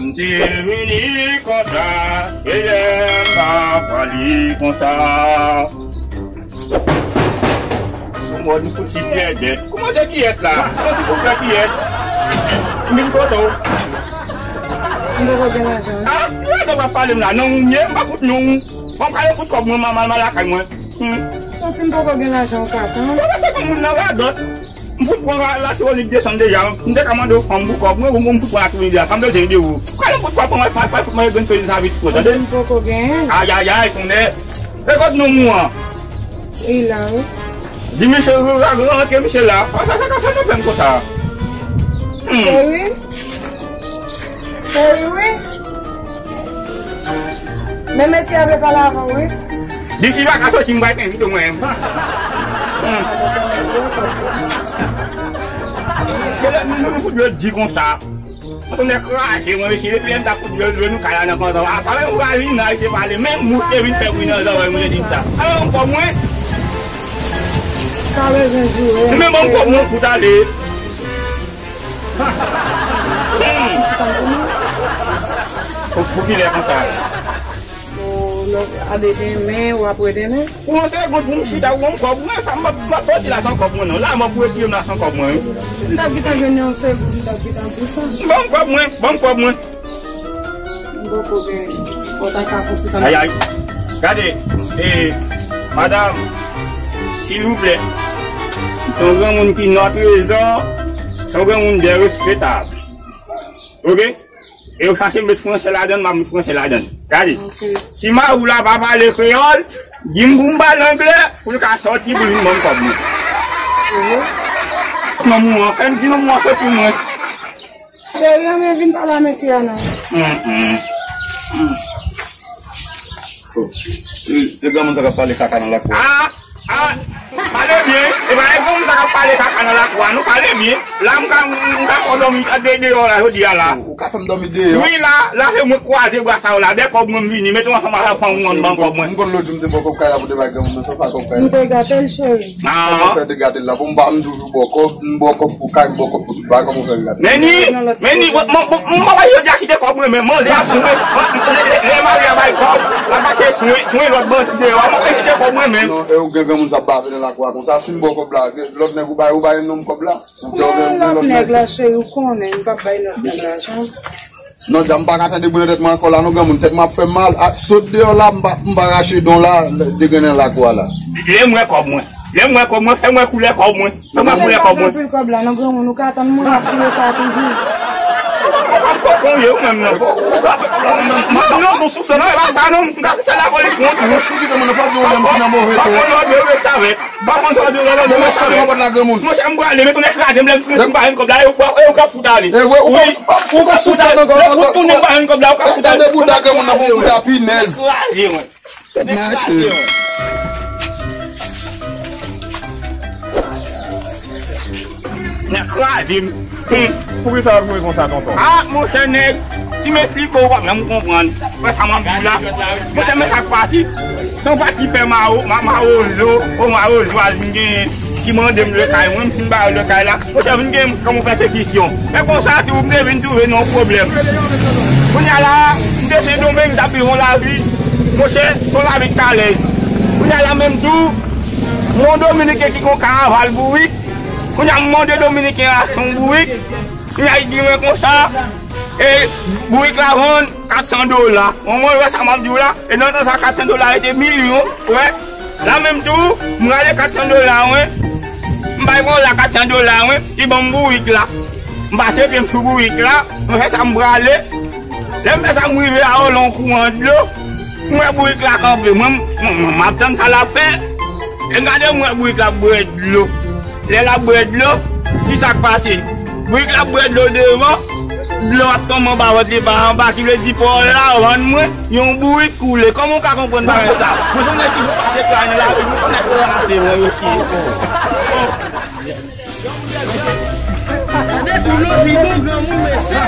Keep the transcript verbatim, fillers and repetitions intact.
M te vini konsa, se lè m pa pwale konsa. Mwen, nou fouti pèdèt. Kouman se kiyès la? Kouman se pou fè kiyès? M vin kote w. M poko gen lajan. Ah, ou wè w ap pale m la, non, ou ye, m pa fout non. Bon, kale fout kòb mwen, mal, mal, mal lakay mwen. Hmm. Bon, si m poko gen lajan, ou ka tann. Bon, se kon moun nan radòt. M fout pran la, Latibonik desann deja. M te ka mande w fanm pou kòb mwen, ou m fout pran Latibonik deja. Sa m bezwen de ou. Kale fout kòb mwen, pa, pa, pa, pa, fout mwen grenn peyi sa vit fò, tande? M poko gen. Ayayay, konnen. E kot non mwen an? Li la, wi. Di misye, rantre misye la. Sa, sa, sa, sa, sa, fè m konsa. Hmm. Seri? Seri, wi. Men mesye a vle pale avè w, wi. Di si l pa ka soti, m pral envite w mwen menm. Hmm. Kèlè, nou, nou fout yo di konsa. Mwen tonbe kraze, mwen, mesye, depi lè m t ap fout dlo, dlo nou kay la nan pantan. Apa menm vwazinay te pale, menm mouche vin fè bri nan zòrèy mwen, te di m sa. Alò, m kòb mwen. Sa bezwen joure. Men ban m kòb mwen fout ale. Hmm. Pou, pou kilè konsa? Ou lòt ale demen, ou apre demen? Pou yon segonn, pou m chita, ou ban m kòb mwen, sa m ap, m ap soti la san kòb mwen, non. La, mwen pou retire m la san kòb mwen, wi. M t ap gentan jwenn yon segonn, m t ap gentan di w sa. Ban m kòb mwen, ban m kòb mwen. M poko gen, fò w ta ka fè ti tan. Ay, ay. Gade, e, madanm, silvouplè, se yon granmoun ki nòtrezò, se yon granmoun de respektab. Oke? E yo chache met fransè ladan, m ap met fransè ladan. Gade. Ok. Si mari w la pa pale kreyòl, di m pou m pale anglè, pou l ka sòti, pou l vin ban m kòb mwen. Mhm. Non, mwen, fè m di non, mwen, sòti mwen. Cheri, ann vin pale a mesye a non. Mm, mm. Mm. Oh, e, e granmoun sa k ap pale kaka nan lakou a. Ah! Ah, pale byen. E pa e granmoun sa k ap pale kaka nan lakou a, non, pale byen. La, m ka, m ka fè w dòmi de, deyò la, jodi a la. Ou, ou ka fè m dòmi deyò? Wi, la, la, se mwen k kwaze bra sa yo la. De kòb mwen, m vini. Mete w ansanm avè fanm ou an, ban m kòb mwen. M konn lòt jou m te ba w kòb kay la pou te bay granmoun nan, sa w fè ak kòb kay la? M te gate l, cheri. Ah. Kòman w fè te gate l la? Bon, m ba, m toujou ba w kòb, m ba w kòb pou kay, m ba w kòb pou tout bagay, kòman w fè te gate l? Meni, Meni, m, m, m, m, jodi a kite kòb mwen menm, manzè ap swen, lè, lè, lè mari a bay kòb, l ap mache swen, swen lòt bandi deyò, m ap kite kòb mwen menm. Non, e ou gen granmoun sa ap bave nan lakou a konsa, si m ba w kòb la, lòt nèg ou bay, ou bay nonm kòb la? Ou gen, ou gen lòt nèg la, cheri, ou konnen, m p ap bay lòt nèg lajan. Non, dam, m pa ka tande bri nan tèt mwen ankò la, non, granmoun, tèt mwen ap fè m mal. A, sot deyò la, m pa, m pa rache don la, degrennen lakou a la. Lè m wè kòb mwen. Lè m wè kòb mwen, fè m wè koulè kòb mwen. Fè m wè koulè kòb mwen. Anpil kòb la, non, granmoun, ou ka tann mwen, m ap tire sa toujou. Ou pa konprann ye, ou menm, non. Non, non, non, e pa sa, non, m ka fè lapolis wont. Ou sou ki te mwen, fòk yo menm ki nan move to. Pa konn lòd yo restavèk. Pa konn sa w di la, la, la, la, la. Monchè, m prale, men tounen kraze m, lè m tounen m pa jwenn kòb la, e ou, e ou k ap fout ale. Wi, ou k ap fout ale. Lè ou tounen m pa jwenn kòb la, ou k ap fout ale. Gade bouda granmoun nan, fè yon bouda pinèz. Kraze, mwen. Tèt mache. Kraze, mwen. Nèg kraze m. Hmm. Poukisa w ap jwe konsa, tonton? Ah, monchè nèg, si m esplike w, w p ap janm konprann. Wè sa m ap di w la. Monchè, men sa k pase. Se yon pati pè mawo, ma-, mawozo, o mawozo al vin genyen, ki mande m lè kay mwen, m fin ba yo lè kay la. Monchè, vin genyen kòm yon pèsekisyon. E konsa tou, m te vin twouve nan yon pwoblèm. Kounye a la, m te Sendomeng, m t ap viv yon lavi, monchè, yon lavi k alèz. Kounye a la menm tou, yon Dominiken ki gon kanaval bourik, kounye a m mande Dominiken an achte yon bourik. Kounye a li di mwen konsa, e bourik la vann kat san dola. Mwen, mwen wè sa m ap di w la, e nan tan sa kat san dola rete milyon, wè. La menm tou, m rale kat san dola, wi. M bay mwen la kat san dola, wi. Li ban m bourik la. M pase pye m sou bourik la, m fè sa m prale. Lè m fè sa m rive a Olon kouran dlo. M wè bourik la kanpe, mwen, mwen, mwen, m ap tann sa l ap fè. E gade m wè bourik la ap bwè dlo. Lè l ap bwè dlo, kisa k pase? Bourik la ap bwè dlo devan, dlo ap tonbe anba vant li pa anba, ki vle di pa w la vann mwen yon bourik koule. Kòman w ka konprann bagay sa? Mwen se yon nèg ki pase kay nan lavi, mwen se yon nèg ki rache mwen osi. Gade filozofi bon granmoun, mesye.